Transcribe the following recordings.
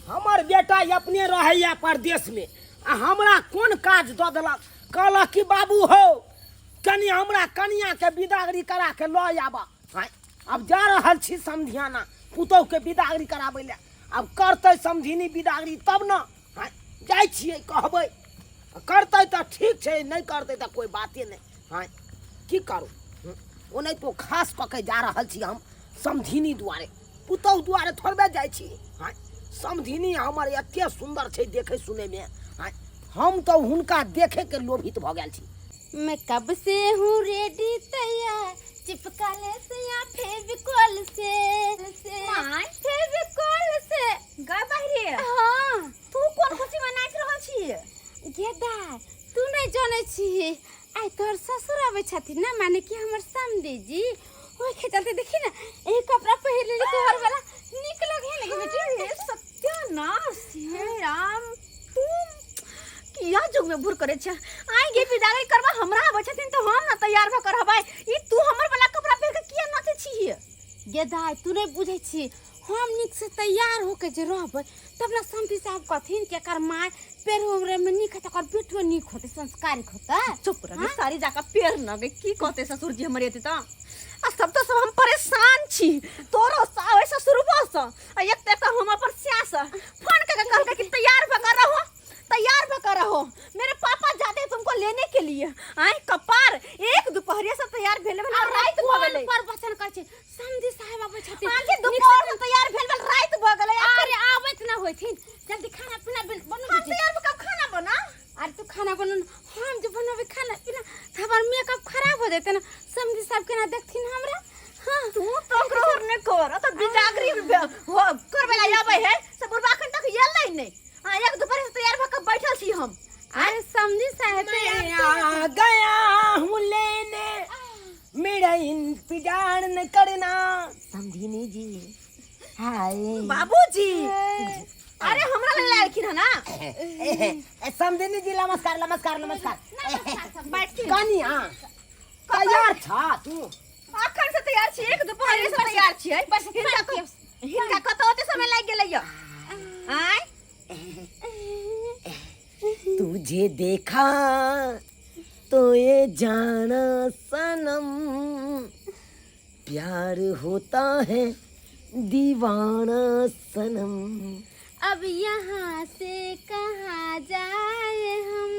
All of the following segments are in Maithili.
हमर बेटा अपने रहैया परदेशमे आ हमरा कोन काज दऽ देलक। कहलक कि बाबू हो कनि हमरा कनियाके बिदागरी करा के लऽ आबऽ। आँय, आब जा रहल छी समधियाना पुतहुके बिदागरी कराबै लए। आब करतै समधिनी बिदागरी तब ने। आँय, जाइ छियै कहबै, करतै तऽ ठीक छै, नहि करतै तऽ कोइ बाते नहि। आँय, की करू, ओनाहितो खास कऽ के जा रहल छी हम समधिनी दुआरे, पुतहु दुआरे थोड़बे जाइ छी। आँय, समधिनी हमर एते सुन्दर छै देखै सुनैमे। आँय, हम तऽ हुनका देखैके लोभित भऽ गेल छी। मैं कब से हूँ रेडी तैयार, चिपका ले सैया फेविकॉल से, से माय। फेविकॉल से। गा बाहरे। हाँ। तू कोन खुशी में नाचि रहल छी? गेदा तू नहीं जानै छी, आइ तोहर ससुर आबै छथिन ना, माने कि हमर समधी जी, ओहि के चलते देखी ना एही कपड़ा पहिर लेली तोहर वाला, नीक लगे है ना बेटी? अरे सत्यानाश, हे राम, तू किया जुग में भूर करे छे? आइ गे बिदागरी करबा हमरा आबै छथिन तऽ हम ना तैयार भऽ के रहबै, ई तू हमर वाला कपड़ा पहिर के किया नाचै छी? गेदा तू नहीं बुझै छी, हम नीक से तैयार होके जे रहबै तब ना समधी साहब कहथिन कि एकर माय पेड़ उमरे में नीक होतै, एकर बेटो नीक होतै, संस्कारिक होतै। चुप रह, हाँ? सारी जाका पेड़ न गे, की कहते ससुर जी हमर एते तऽ? आ सब तऽ सब हम परेशान छी तोरो सँ ओहि ससुरबो सँ, आ एक तऽ एकटा हम अपन स्या सँ फोन कऽ के कहलकै कि तैयार भऽ कऽ रहो, तैयार भऽ कऽ रहो, मेरे पापा जाते हैं तुमको लेने के लिए। आय कपार एक दोपहरिया से तैयार भेल भेल आब राति भऽ कोन गेलै। पर वचन करै छै? समधी साहेब आबै छथिन। आके दोपहर में तैयार भेल भेल राति भऽ गेलै। अरे आबैत ना होथिन, जल्दी खाना पीना बनू। हम तैयार भऽ कऽ खाना बना। अरे तू खाना बनू, हम जे बनबै खाना पीना तऽ हमर मेकअप खराब हो जेतै ना, समधी साहब केना देखथिन हमरा? हाँ। तू तो ओकरो नहि कर, तऽ बिदागरी हो करबै ला आबै है से बुढ़बा अखन तक एलै नहि। हाँ, एक दोपहर से तैयार भऽ कऽ बैठल छी हम। अरे समधी साहब मैं आ गया हूँ लेने, मेरा इंतजार न करना समधिनी जी। हाय बाबूजी, अरे हमरा ले लायलखिन हन ना। समधिनी जी नमस्कार नमस्कार नमस्कार। बैठथिन। कनिया तैयार छा तू? अखन से तैयार छी, एक दोपहर से तैयार छियै। बस हिनका कतऽ ओते समय लागि गेलै यौ? आँय तुझे देखा तो ये जाना सनम, प्यार होता है दीवाना सनम। अब यहाँ से कहाँ जाए हम,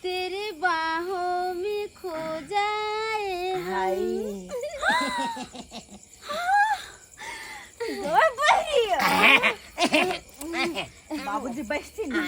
तेरे बाहों में खो जाए हम। हाय ओए बहिनी, बाबूजी बैठथिन ना।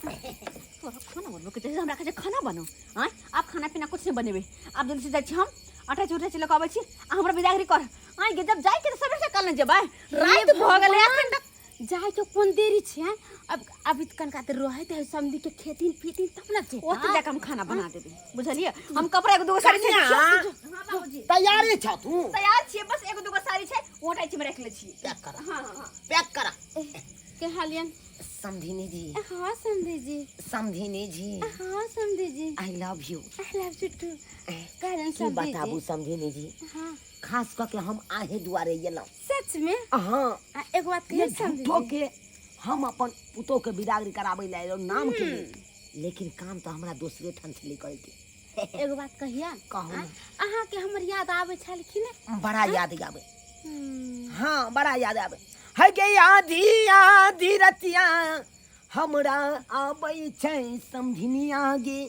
तोरा खाना बनबे के चाही, हमरा कहै छै खाना बनाउ। आँय आब खाना पीना कुछ नहि बनेबै, आब जल्दी से जाइ छी हम आटा चूड़ा लऽ कऽ अबै छी आ हमरा बिदागरी कर। आँय गे, जब जाइके तऽ सबेर सकाल ने जेबै, राति भऽ गेलै अखन तक जाय के कोन देरी छै? अब अभी तऽ कनका तऽ रहैत है समधी के खेतिन पीतिन तब ना जेतै। ओते जाके हम खाना बना देबै, बुझलियै? हम कपड़ा एगो दूगो साड़ी छै। कनिया, हाँ बाबूजी तैयारी छ तू? तैयार छियै, बस एगो दूगो साड़ी छै ओटाइ छी रख लै छियै। पैक करा। हाँ हाँ हाँ पैक करा। के हालियन समधिनी जी। हाँ समधी जी। समधिनी जी। हाँ समधी जी। I love you. I love you too. कारण की समधी बताबू जी। समधिनी जी, हाँ खास कऽ के हम आहे दुआरे एलहुँ। सच में? हाँ। आ, एगो बात कहियो समधी झूठो जी। के हम अपन पुतोह के बिदागरी कराबै लए एलहुँ नाम के लिए, लेकिन काम तऽ हमरा दोसरे ठाम छलै करे के। एगो बात कहिया? कहू। आ, अहाँ के हमर याद आबै छल कि नहि? बड़ा याद आबै। हाँ बड़ा याद आबै। है गे आधी आधी रतिया हमरा आबै छै समधिनिया गे,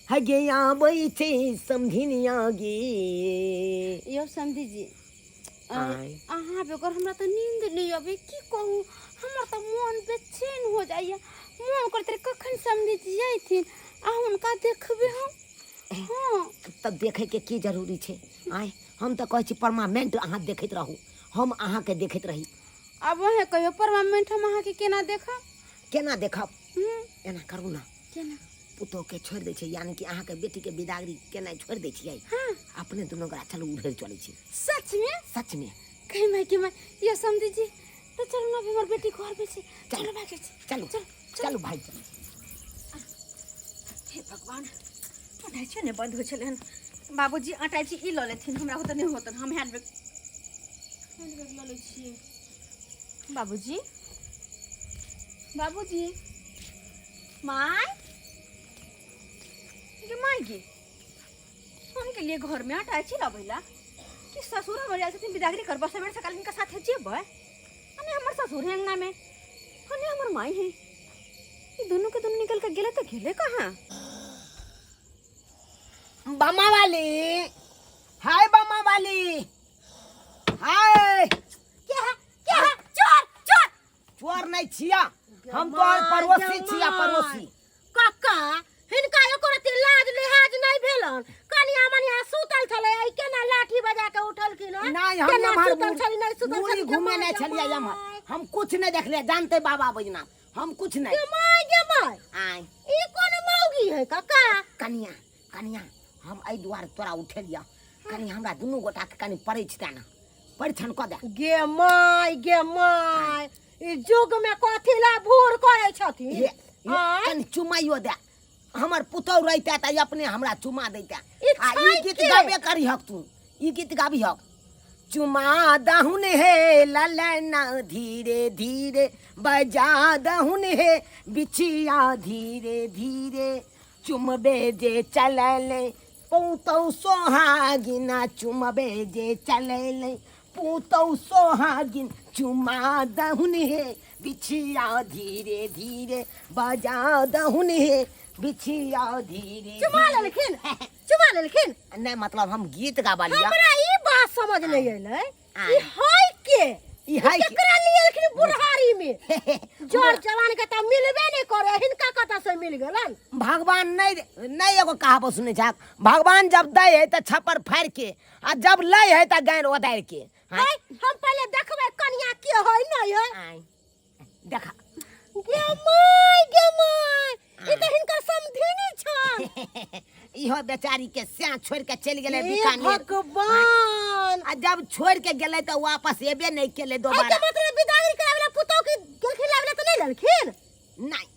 है गे आबै छै समधिनिया गे। यौ समधी जी, आँय। अहाँ बेगर हमरा तऽ नींद नहि अबै, की कहू, हमर तऽ मोन बेचैन हो जाइए। मोन करैत रहै कखन समधी जी अयथिन आ हुनका देखबै हम। हाँ। तब देखैके की जरूरी छै? आँय, हम तऽ कहै छी परमानेंट अहाँ देखैत रहू, हम अहाँके देखैत रही। आब अहें कहियौ परमानेंट हम अहाँके केना देखब? केना देखब? एना करू ना। केना? पुतोह के छोड़ि दै छै, यानी कि अहाँके बेटी के बिदागरी केनाइ छोड़ि दै छियै। हाँ। अपने दुनू गोरा चलू उधर चलै छी। सच में? सच में। कहीं माय के माय, यो समधी जी तो चलू ना, अभी हमर बेटी घर में छै। चलू भाग जाइ छी। चलू, चलू, चलू भाग चलू। हे भगवान, अटैची नहि बंद होइ छलै हन। बाबूजी अटैची ई लऽ लेथिन, हमरा होतऽ नहि होतन, हम हैंडबैग हैंडबैग लऽ लै छियै। बाबूजी बाबूजी my गे my गे हम के लिए घर में आटा छी लाबैला कि ससुर हमर आयल छथिन बिदागरी करबा सवेर सकाल हिनका साथे जेबै अने हमर ससुर है अंगना में अने हमर माई है ई दोनों के दोनों निकल के गेले तो गेले कहाँ बमा वाली हाय बमा वाली हाय क्या है क्या है चोर चोर चोर नहीं छिया हम तो और पड़ोसी छिया पड़ोसी काका हिनका एको रत्ती लाज लिहाज नहीं भेलन कनिया मनिया सुतल छलै आई केना लाठी बजा के उठलखिन हन नहीं हम केना एम्हर सुतल छली नहीं सुतल मुड़ी छली घूमे नहीं छलियै एम्हर हम कुछ नहीं देखलियै जानते बाबा बजना हम कुछ नहीं गे माय गे माय आय ई कोन मौगी है काका कनिया कनिया हम एहि दुआरे तोरा उठेलियऽ कनि हमरा दुनू गोटाके कनि पड़ै छै ने परिछन कऽ दे गे माय गे माय ई युग में कथी ला भूर करै छथिन हे हे, आँय? कनि चुमाइयो दे हमर पुतहु रहिते तऽ अपने हमरा चुमा दैते ई आ ई छै गीत के? गाबे करिहक तू ई गीत गाबिहक चुमा दहुन हे ललना धीरे धीरे बजा दहुन हे बिछिया धीरे धीरे चुमबे जे चलले पुतौ सोहागिना चुमबे जे चलले पुतौ सोहागिन चुमा दहुन हे बिछिया धीरे धीरे बजा दहुन हे बिछिया धीरे चुमा लेलखिन चुमा लेलखिन नहीं मतलब हम गीत गाबा लिया हमरा ई बात समझ नहीं एलै आय। ई है के ई है के? केकरा लिए एलखिन बुढ़ारी में जर जवान के त मिलबे नहीं करे हिनका कतऽ से मिल गेलन भगवान नहीं नहीं एगो कहावत सुनै छाक भगवान जब दै है तऽ छप्पर फाड़ि के आ जब लै है तऽ गारि ओदारि के है हम पहिले देखबै कनिया के है नहीं है आय देखा गे my गे my ई त हिनकर समधिनी छन इहो बेचारी के स्या छोड़ के चलि गेलै हे बीकानेर भगवान आ जब छोड़ के गेलै तऽ वापस एबे नहीं केलै एहि के दोबारा मतलब बिदागरी करावे ला पुतोह के गेलखिन लावे ला त नहीं लेलखिन नहीं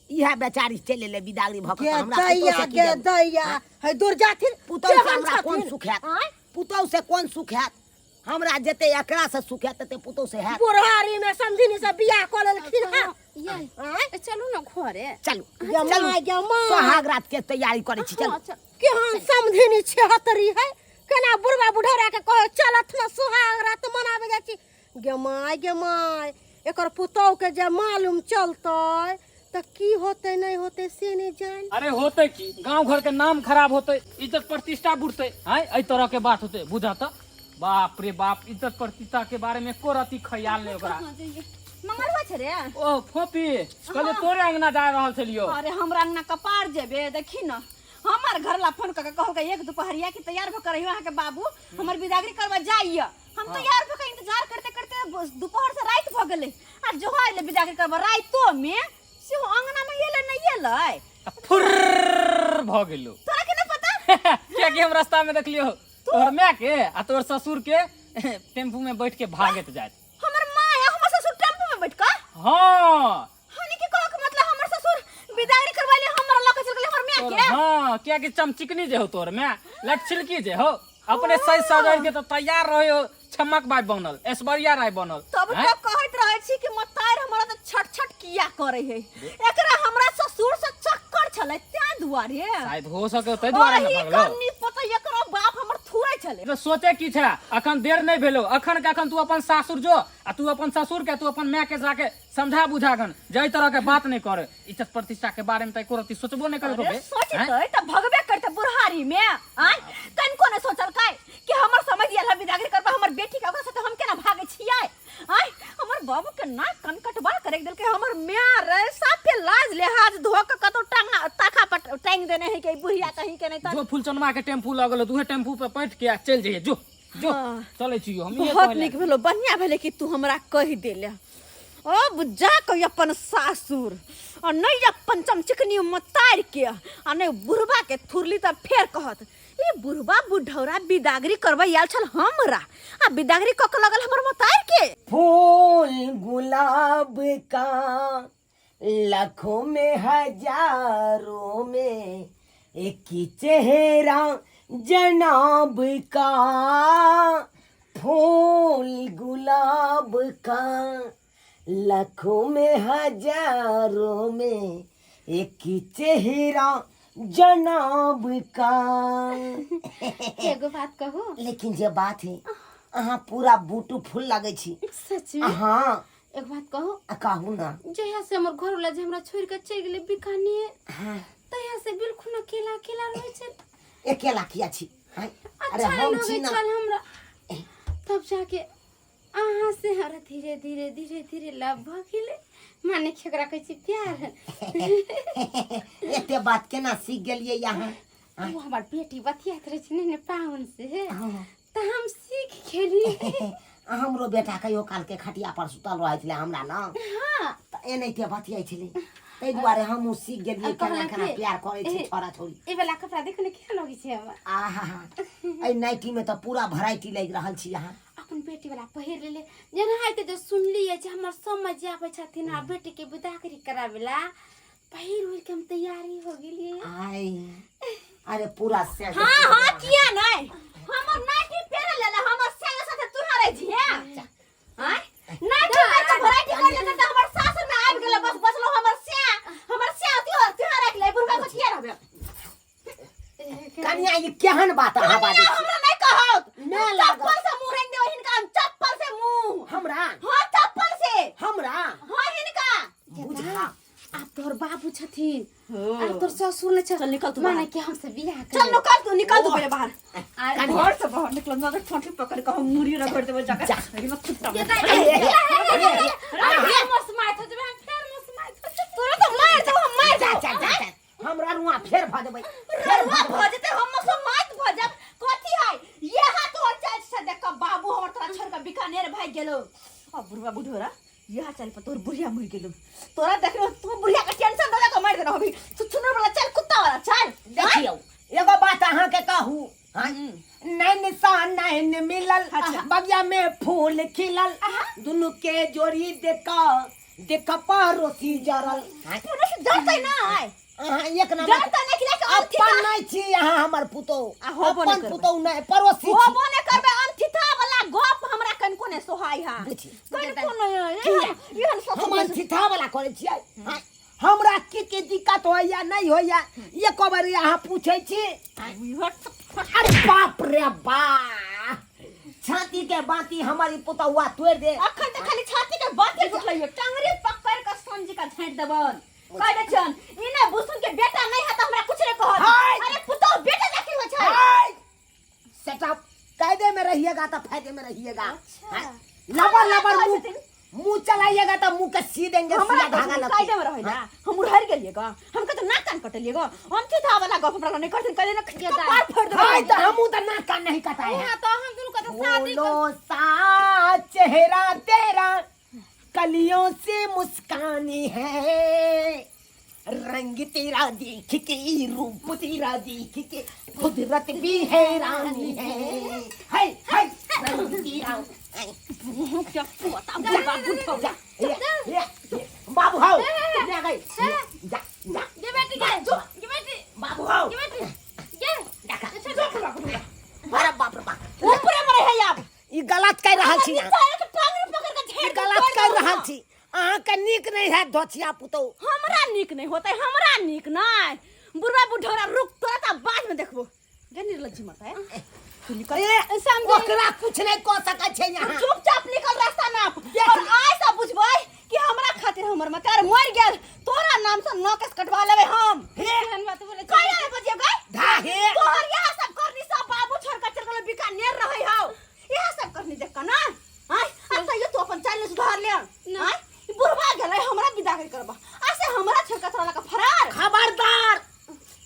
इएह बेचारी चलि एलै बिदागरी भऽ के गे तऽ हमरा पुतोह दैया से की गे जरूरत? दैया है दूर जाथिन पुतोह से केहन हमरा कोन छथिन? सुख हैत आँय? पुतोह से कोन सुख हैत हमरा जते एकरा से सुख हैत तते पुतोह से हैत बुढ़ारी में समधिनी से बियाह कऽ लेलखिन हँ ये आँय? चलू ना घरे चलू गे चलू माय गे माय सोहाग रात के तैयारी करै छी चलू हाँ, चल। केहन समधिनी छेहतरी है केना बुढ़बा बुढ़ौरा के कहे चलत न सुहाग रात मनाबे जाइ छी गे माय गे माय एकर पुतोह के जे मालूम चलतै तऽ की होतै नहि होतै से नहि जान अरे होते की गांव घर के नाम खराब होते इज्जत प्रतिष्ठा बुढ़ते हैं एहि तरह के बात होते बुझा तो बाप रे बाप इज्जत प्रतिष्ठा के बारे में एको रति ख्याल नहीं ओकरा मंगलवा छै रे ओ फोपी कहले तोरे अंगना जा रहल छलियो अरे हमरा अंगना कपार जेबे देखी न हमर घर ला फोन कऽ के कहलकै एक दुपहरिया की तैयार भऽ के रहियो अहाँके बाबू हमर बिदागरी करवा जाइए हम तैयार भऽ के इंतजार करते करते दोपहर से राति भऽ गेलै आ जो अइले बिदागरी करबा राइतो में सेहो अंगना में एलै नहि एलै फुर्र भऽ गेलो तोरा के नहि पता कियाकि हम रास्ता में देखलियो तोहर माय के आ तोहर ससुर के टेम्पू में बैठ के भागत जात हमर माँ आ हमर ससुर टेम्पू में बैठ कऽ हाँ हानि के कहक मतलब हमर ससुर बिदागरी करवाले हमरा लऽ के चल गेलै हमर माय के हाँ कियाकि चमचिकनी जे हो तोहर माय लटछिलकी जे हो अपने सज सजर के तो तैयार रहे हो छमक बाई बनल ऐश्वर्या राय बनल तब हैं? तो कहैत रहै छी कि मतार हमरा तऽ छट छट किया करै है एकरा हमरा ससुर से चक्कर छलै तें दुआरे शायद हो सके ताहि दुआरे ने ओही भगलो कन्नी पता एकरो बाप हमर थुरै छलै तो सोचे की छै अखन देर नहीं भेलो अखन के अखन तू अपन सासुर जो आ तू अपन ससुर के तू अपन माय के जाके समझा बुझा गन जय तरह के बात नहीं करे इज्जत प्रतिष्ठा के बारे में त एको रत्ती सोचबो नहीं करे अरे सोचतै त भगबे करतै बुढ़ारी में आय कनिको नहि सोचलकै कि हमर समझ आयल है बिदागरी करबा हमर बेटी के ओकरा साथे हम केना भागै छियै आय हमर बाबू के नाक कान कटबा करे देलकै हमर माय रे साफे लाज लिहाज धो के कतौ टांगा ताखा पर टांग देने है के बुढ़िया कहीं के नहीं त जो फुलचनमा के टेम्पू लगल उहे टेम्पू पे बैठ के आ चलि जइहे जो जो हाँ। चलै छी हम इहे बहुत कहै नीक भेलो बढ़िया भेलै कि तू हमरा कहि देले अब जा के अपन सासुर आ नहीं अपन चमचिकनी मतार के आ नहीं बुढ़बा के थुरली त फेर कहत ई बुढ़बा बुढ़ौरा बिदागरी करबै आयल छल हमरा आ बिदागरी कऽ के लगल हमर मतार के फूल गुलाब का लाखों में हजारों में एक ही चेहरा जनाब का फूल गुलाब का लाखों में हजारों में एक ही चेहरा जनाब का। एगो बात कहू? लेकिन जे बात है, अहाँ पूरा ब्यूटीफुल लगै छी। सच में? हाँ। एगो बात कहू? आ कहू ना। जहिया से हमर घर वाला जे हमरा छोड़ के चलि गेलै बीकानेर, तहिया से बिल्कुल अकेला अकेला रहै छै। अकेला किया छी? हाँ? अरे अच्छा हम लगै छी ना। छल हमरा। तब जाके अहाँ से हमरा धीरे धीरे धीरे धीरे लव भऽ गेलै, माने कि ओकरा कहै छै प्यार। एते बात केना सीख गेलियै अहाँ? ओ हमर बेटी बतियाइत रहै छै ने ने पाहुन से, तऽ हम सीख गेलियै। हमरो बेटा कहियो कालके खटिया पर सुतल रहै छलै हमरा ना, तऽ एनाहिते बतियाइ छलै, ताहि दुआरे हमहूँ सीख गेलियै आ केना कहलक केना कि- प्यार करै छै छोरा छोरी। ई वाला कपड़ा देखू ने, केहन लगै छै हमरा? आहा, एहि नाइटी में तऽ पूरा वेराइटी लागि रहल छी अहाँ। अपन बेटी वाला पहिर लेले जेनाहिते जे सुनलियै जे हमर समझ आबै छथिन आ बेटी के विदागरी कराबेला, पहिर उहिर के हम तैयारी हो गेलियै। आइ अरे पूरा से हाँ हाँ, किया नहीं हमर नाइटी पेर लेले, हमर संग साथे तू रहे छी हैं? आय नाइटी पेर के वैरायटी कर लेते त हमर सासुर में आबि गेल, बस बचलो हमर स्या, हमर स्या तू तू राख ले, बुढ़वा को किया रहबे? कनिया, ई केहन बात अहाँ बाजै छी? हमरा नहीं कहत। नहि लागत। चप्पल से मुंह रंग देबो हिनका हम, चप्पल से मुंह। हमरा? हाँ, चप्पल से। हमरा? हाँ, हिनका। बुझा। आब तोहर बाबू छथिन, आब तोहर ससुर ने चल निकल तू माने बाहर। कि हमसे बियाह चल कर। निकल तू, निकल तू पहले बाहर। आ घर से बाहर निकल, मगर ठोंठी पकड़ के हम मुड़ी रगड़ देबो जाके। अरे मैं कुत्ता। मुसमाइत हो जेबै हम, फेर मुसमाइत हो जेबै। तोरा तो मार देबो हम, मार जा देबो। जा जा जा। हमरा रुआ फेर भऽ जेबै, फेर। ररुआ भऽ जेतै, हम मुसलमान भऽ जाब। कथी है यह तोहर चाल से देख के बाबू हमर तोरा छोड़ के बीकानेर भाग गेलो। अब बुढ़वा बुढ़ोरा यह चाल पर तोहर बुढ़िया मर गेलो। तोरा देख रहो तू बुढ़िया के टेंशन दऽ के मार देना अभी छुछुनर वाला चाल, कुत्ता वाला चाल। देखियौ, एगो बात अहाँके कहू? हाँ? नैन सा नैन मिलल, बगिया में फूल खिलल, दुनू के जोड़ी देख देख पड़ोसी जरल। हाँ? तोरा से डरतै ना आय? अहाँ एक नंबर डरतै ना कि जाके अपन नहीं छी अहाँ हमर पुतोह। आ होबो नहि अपन करबै। पुतोह नहि, पड़ोसी छी। होबो नहि करबै। अनथिथा वाला गप हमरा कनिको नहि सोहाय हा। बुझी। कनिको नहि एहन हम ससुर अनथिथा वाला करै छियै? हाँ? हमरा की की दिक्कत होइया नहि होइया, एको बेर अहाँ पूछै छी? अरे बाप रे बाप, छाती के बाती हमर ई पुतहुआ तोड़ि दे। अखन तऽ खाली छाती के बाते टूटलै, टांगरी पकड़ के समझी के झाँटि देबन। कह दे छन ई ने बुसुन के बेटा नहीं है त हमरा कुछ नहीं कहत। हाय! अरे पुतोह बेटा जाके होइ छै। हाय! सेटअप कायदे में रहिएगा तो फायदे में रहिएगा। हाँ? लबर लबर कहै मुंह छथिन। मुंह चलाइएगा तो मुंह के सी देंगे। हमरा सीधा धागा लग कायदे में रहै ना, हम उड़हर गेलिए ग, हम के तो नाक कान कटलिए ग। हम थी था वाला गप हमरा नहीं करथिन, कहले ना कपार फोड़ देबै। हाय, तो हमू तो नाक कान नहीं कटाए हैं। हाँ, तो हम दुनू के तो शादी फूलों सा चेहरा तेरा, कलियों से मुस्कानी है, रंग तेरा देख के, रूप तेरा देख के कुदरत भी हैरानी है। हाय हाय, रंग तेरा क्या पोता बुढ़वा बुढ़वा। जा ये, ये, ये, बाबू हाउ ले गई, जा जा। गे बेटी, गे जो गे बेटी। बाबू हाउ। गे बेटी गे। देखा। अच्छा, अरे बाप रे बाप, ऊपरे मरे है आब। ई गलत कह रहल छी अहाँ। चाहे के टांगरी पकड़ के ई झाड़ि गलत कह रहल छी अहाँके, नीक नहीं है धोछिया पुतहु। हमरा नीक नहीं होते, हमरा नीक नहीं। बुढ़वा बुढ़ौरा रुक, तोरा त बाद में देखबो। गे निर्लज्जी मत है तू, निकल। ए, समझी। ओकरा कुछ नहीं कह सकै छै यहाँ। चुपचाप निकल रास्ता नाप। देख। और आइ से बुझबै कि हमरा खातिर हमर मकार मर गेल, तोरा नाम से नकेस कटवा लेबै हम। हे। केहन बात बोलै छी? कहिया ने बजियो गई धा हे। तोहर यहाँ सब करनी, सब बाबू छोड़ के चल गेल बीकानेर रहै हौ, यहाँ सब करनी देख के ना आय। आ तैयो तू अपन चाल सुधार ले। ना। आय ई बुढ़वा गेलै, हमरा विदा कर करबा आ से हमरा छोड़ के तोरा लगा फरार। खबरदार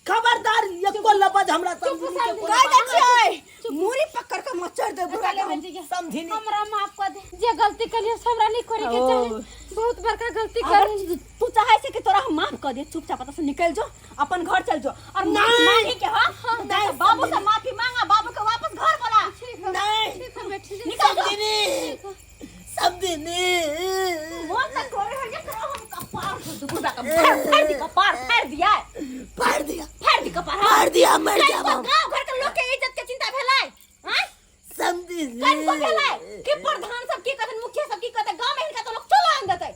खबरदार, एको लबज हमरा समझी के कोनो कह दे बात छियै मुरी पकड़ के मचड़ दे बुढ़वा के हम। बेटी गे, समझी नहीं। हमरा माफ कर दे, जे गलती कलियो से हमरा नहीं करे के ओ। चाही, बहुत बड़का गलती अगर कर। तू चाहे छै कि तोरा हम माफ कर दे, चुपचाप एतऽ से निकल जो, अपन घर चल जो और माफी नहीं। मांगी के हां नहीं, बाबू से माफी मांगा, बाबू के वापस घर बोला। नहीं। ठीक है बेटी। निकल जो। समझिनी समझिनी। मोन त करे है जे करो, हम कपार फोड़ दू बुढ़वा के, फाड़ फाड़ दी कपार, फाड़ दिया। फाड़ दिया। फाड़ दी कपार। फाड़ दिया, मर जाब हम। गांव घर के लोग के इज्जत के चिंता भेलै हैं? समझिनी। कनको भेलै कि प्रधान सब की कहतन, मुखिया सब की कहतै, गांव में हिनका तो लोग चला आन देतै।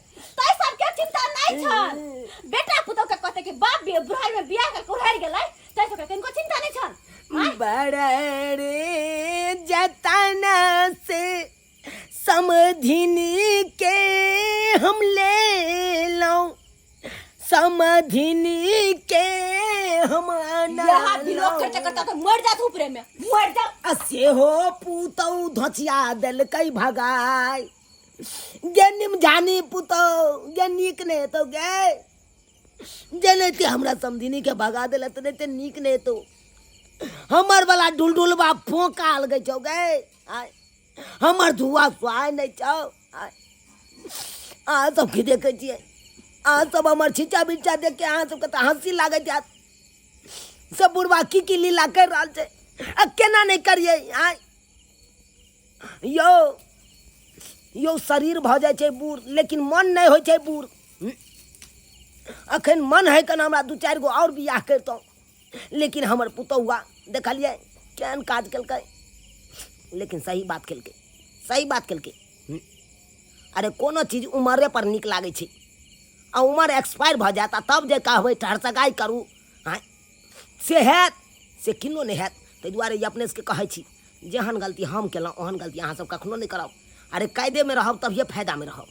नहि छल। बेटा पुतोह के कहते कि बाप बुढ़ाई में बियाह के उड़ारि गेलै, ताहि सबके कनिको चिंता नहि छल। बड़ा रे जतना से समधिनी के हम ले लौं, समधिनी के हम यहाँ विलोक करते करते तो मर जात ऊपरे में मर जा। आ सेहो पुतौ धोचिया देलकै भगाय। गे निमझानी पुतौ, गे नीक नहि हेतौ गे, जे नहि ते हमरा समधिनी के भगा देलक तऽ नहि ते नीक नहि हेतौ। हमर वाला ढुलढुलबा फोकाल गै छौ गे, आय हमर धुआ सुहाय नहि छौ। आय अहाँ सब की देखै छियै? अहाँ सब हमर छिच्चा बिच्चा देख के अहाँ सबके तऽ हँसी लागैत हैत। सब बुढ़बा की की लीला करि रहल छै, आ केना नहि करियै? आय यौ यौ, शरीर भऽ जाइ छै बूढ़ लेकिन मन नहि होइ छै बूढ़। अखन मन है कन हमरा दू चारि गो आओर बियाह करितहुँ, लेकिन हमर पुतहुआ देखलियै केहन काज केलकै, लेकिन सही बात केलकै, सही बात केलकै। अरे कोनो चीज उमरे पर नीक लागै छै, आ उमर एक्सपायर भऽ जायत आ तब जे कहबै ठहरसगाइ करू, आँय से हैत? से किन्नो नहि हैत। ताहि दुआरे ई अपने सबके कहै छी, जेहन गलती हम केलहुँ ओहन गलती अहाँ सब कखनो नहि करब। अरे कायदेमे रहब तभिए फायदामे रहब।